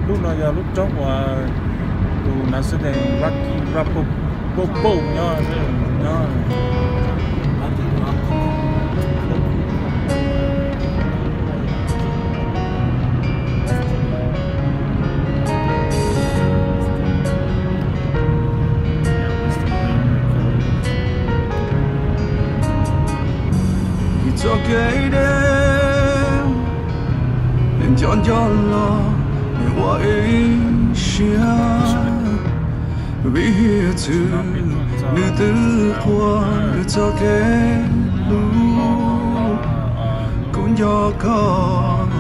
Lub no yog lub roob uas tus nav xeeb dees Rocky Balboa nyob, nyob. Txoj kev deb nco nco los ua ib siab, vim hiav txwv nws twb qua txoj kev hlub. Kuv nco koj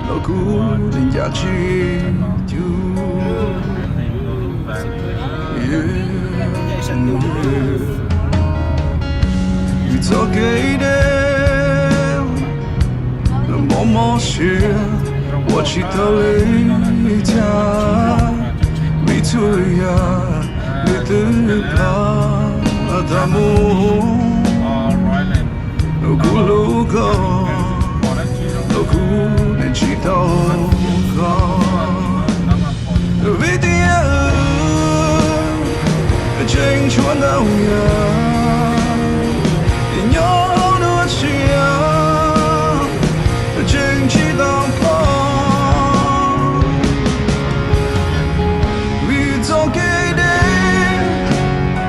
los kuv yeej nco tsis cuag. Vim txoj kev deb mob mob siab ua tsis tau li cas, vim txhua yam nws twb ploj tas mus. Kuv hlub koj los kuv yeej tsis tau koj, vim tias wb tseem tshuav ntau yam nyob dua tshiab, tseem tsis tau ploj. Vim txoj kev deb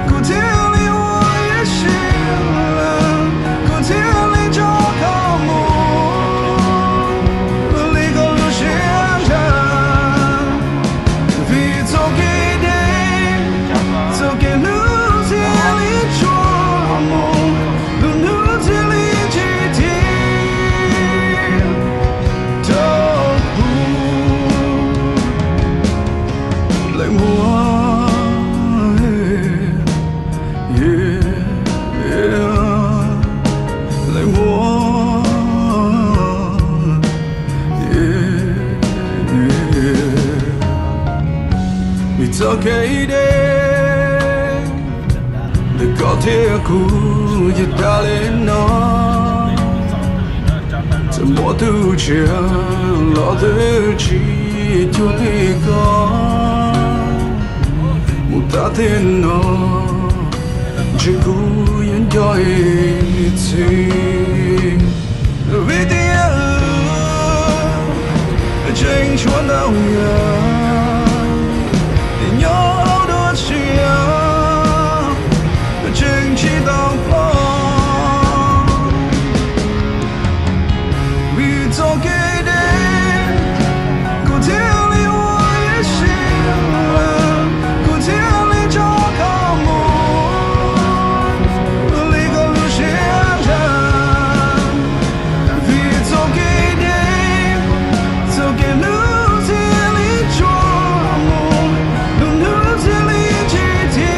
kuv thiaj li ua ib siab, kuv thiaj li tso koj mus li koj lub siab ntshav. Vim txoj kev deb, txoj kev hlub thiaj li tsuag mus, lub hnub thiaj li tsis thim rau kuv. Leej muam, leej muam, vim txoj kev deb ntawm koj thiab kuv yog tas li no. Txawm muaj tus tshiab los twb tsis cuag li koj. Mus tas thiab no, ntshe kuv yuav nco ib txhis, vim tias wb tseem tshuav ntau yam nyob dua tshiab, tseem tsis tau ploj. Vim txoj kev deb kuv thiaj li ua ib siab, kuv thiaj li tso koj mus li koj lub siab ntshav. Vim txoj kev deb, txoj kev hlub thiaj li tsuag mus, lub hnub thiaj li tsis thim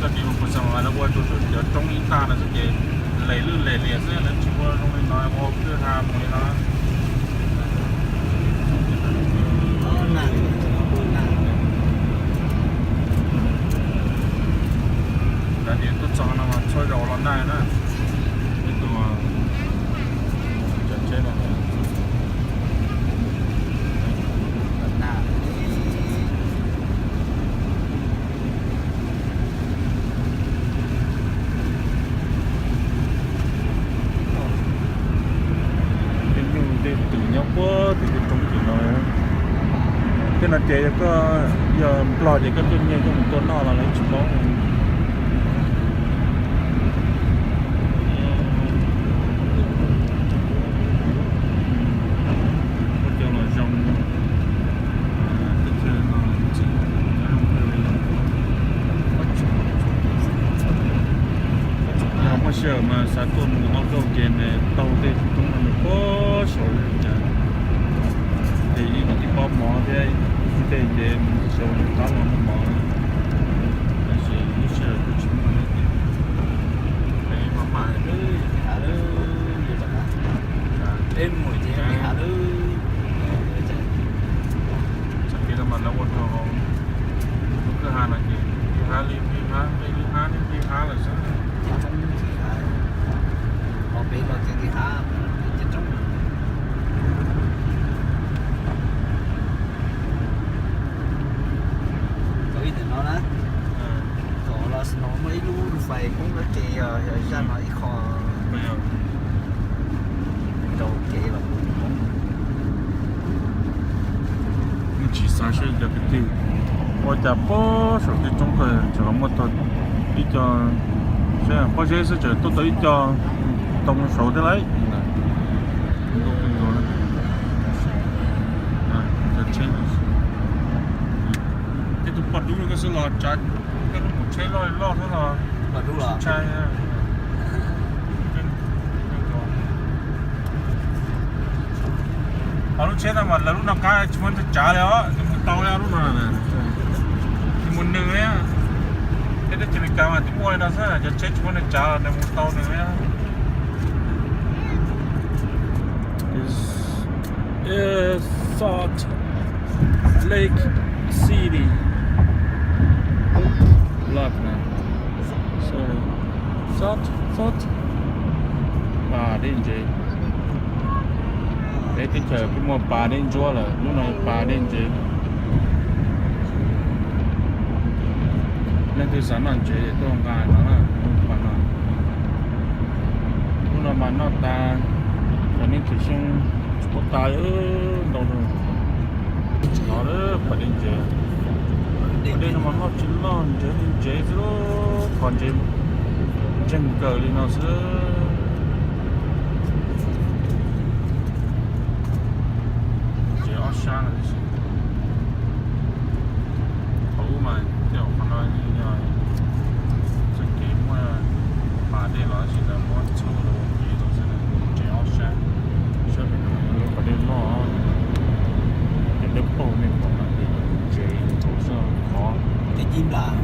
Koj dim mus Phu Xam mas lawv ua rau saum cov roob ib tag no xwb ces lem lwj lem lias xwb, lawv tsis ua zoo li no, ua kwj ha mus li no. Nag, nag. Nag tias tuaj txog no mas txhua zaus los nag na. Ib tug cov tsheb no. Nag. Tej nyuj tej twm nyob puag tim tej roob tim no. Tej no ces yog koj, yog Nplog ces koj tuaj nyiag coj mus tua noj los lawv tsis paub. Ua cov los zoo. Teb chaws no tseem nyob zoo kawg li. Yog muaj sij hawm mas xav tuaj mus off road ces nws taug tej roob no nws puag saud li cas. Ces ib pob mov thiab tej ntev mus saud nws qab los muaj mov. Tab sis lub sij hawm kuj tsis muaj li. Peb maj mam peb hav lawm, peb mus ces peb hav lawm. Txoj kev no mas lawv ua rau hauv lub kwj ha no ces kwj ha li kwj ha, nqe kwj ha li kwj ha lawm xwb. Ces roob, ces ha, ho peb los ces kwj ha, ces roob. Tau ib ntawm no na, thaum los no muaj ib lub lub fais poob dab tsi, yog zaj no ib qho rau kev los poob. Tsis xav seb cov kwv tij ua cas puag saum tej roob ko tseem los muaj tau ib co, pob zeb xwb tseem tuaj tau ib co ntoo saud thiab lauj. Tej tus poj dub no xwb los tsav, cov lub tsheb loj loj xwb los tsis ntshai. Ho lub tsheb no mas lawv lub no qab tsis muaj neeg tsav li os, nws mus tau li lub no, nws mus nws li. Tej teb chaws Amelikas mas twb muaj li no xwb, cov tsheb tsis muaj neeg tsav los nws mus tau nws li. Salt Lake City. Love, man. Sorry. Salt, salt. Pas dej ntsev. Peb teb chaws kuj muaj pas dej ntsuab lawm, lub no pas dej ntsev. Leej twg xav noj ntsev tuaj nqa no na, pas no. Lub no mas noj tas, cov neeg tshwm xeeb tsis paub tas ntau rau. Tsis hnov lawm pas dej ntsev. Pas dej no mas noj tsis loj, ntsev li ntsev xwb, qhov ntsev ntseeg kawg li no xwb. Ntsev ob sab no tab sis. Qhov ub mas tej qhov no yog txoj kev muaj pas dej los tab sis lawv muab txhub rau kev rau xwb, ntsev ob sab. Sab pem no lub pas dej loj, tej dawb paug nej pom no ces ntsev rau xwb, qhov, ces cib nplas.